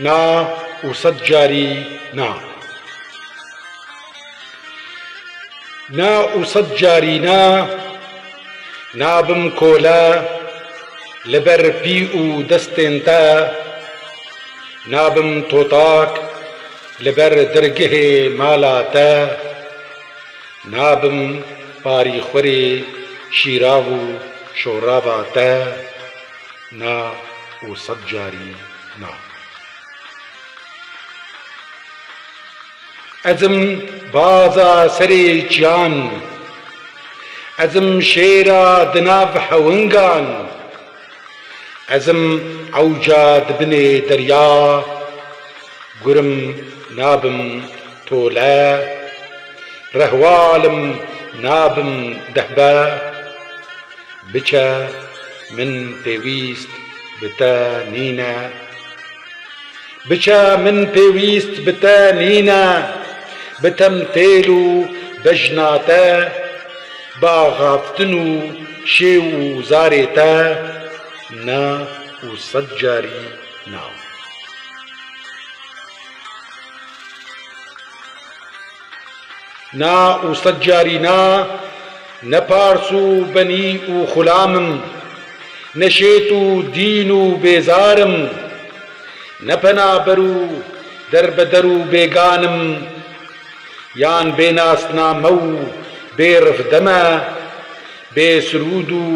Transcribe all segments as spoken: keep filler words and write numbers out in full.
Na û sed carî na. Na û sed carî na, nabim kole li ber pî û destên te, nabim totak li ber dergehê mala te, nabim parîxwerê şîrav û şorava te, na û sed carî na. Ez im baza serê çiyan, ez im şêra di nav hewingan, ez im ewca di binê derya, gurim nabim tole, rehwalim nabim dehbe. Biçe, min pêwîst bi te nîne. Biçe, min pêwîst bi te nîne. Bi temtêl û bejna te, bi axaftin û şêw û zarê te, na û sed carî na. Na û sed carî na, ne pars û benî û xulam im, ne şêt û dîn û bêzar im, ne penaber û derbeder û bêgan im, yan bê nasname û bê rifde me, bê sirûd û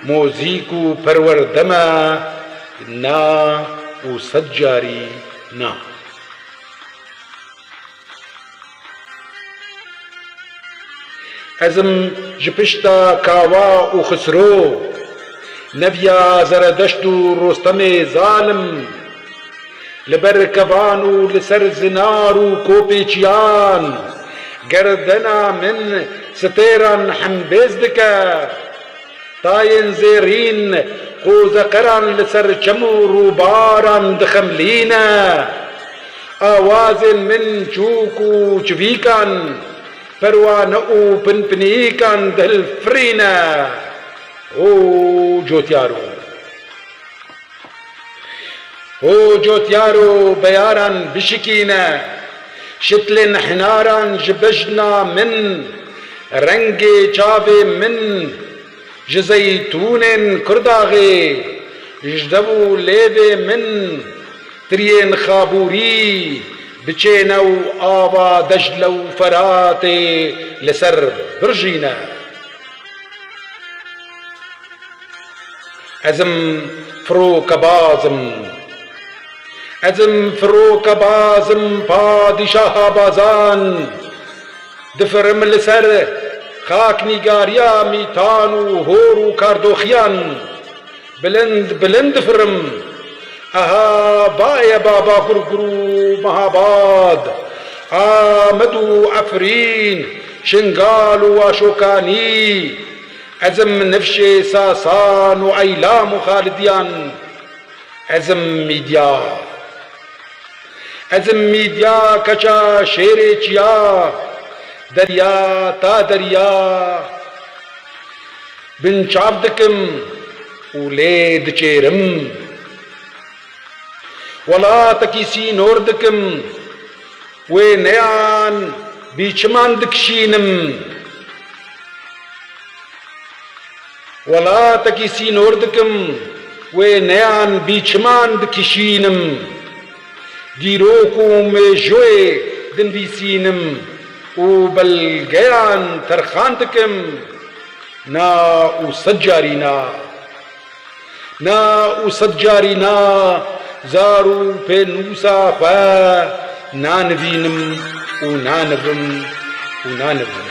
mozîk û perwerde me, na û sed carî na. Ez im ji pişta Kawa û Xisro, neviya Zeredeşt û Rostemê zalim, li ber kevan û li ser zinar û kopê çiyan, gerdena min stêran hembêz dike. Tayên zêrîn qozeqeran li ser çem û rûbaran dixemlîne. Awazên min çûk û çivîkan, perwane û pinpinîkan dihilfirîne. Ho cotyaro! Ho cotyaro, beyaran bişikîne, şitlên hinaran ji bejna min, rengê çavê min ji zeytûnên Kurdaxê, ji dev û lêvê min, tiriyên Xabûrî, biçêne û ava Decle û Feratê li ser birjîne. Ez im firokebaz im. Ez im firokebaz im, padîşaha bazan. Difirim li ser xaknîgariya mîtan û hor û kardoxiyan. Bilind bilind difirim. Aha, baye baba Gurgur û Mehabad, Amed û Efrîn, Şingal û Aşokanî. Ez im nifşê Sasan û Eylam û Xalidiyan. Ez im Mîdya. Ez im Mîdya, keça şêrê çiya, derya ta derya. Binçav dikim û lê diçêrim. Welatekî sînor dikim, wêneyan bîçiman dikişînim. Welatekî sînor dikim, wêneyan bîçiman dikişînim. Dîrok û mêjoyê dinivîsînim û belgeyan terxan dikim. Na û sed carî na. Na û sed carî na, zar û pênûsa xwe nanivînim û nanivim û nanivim.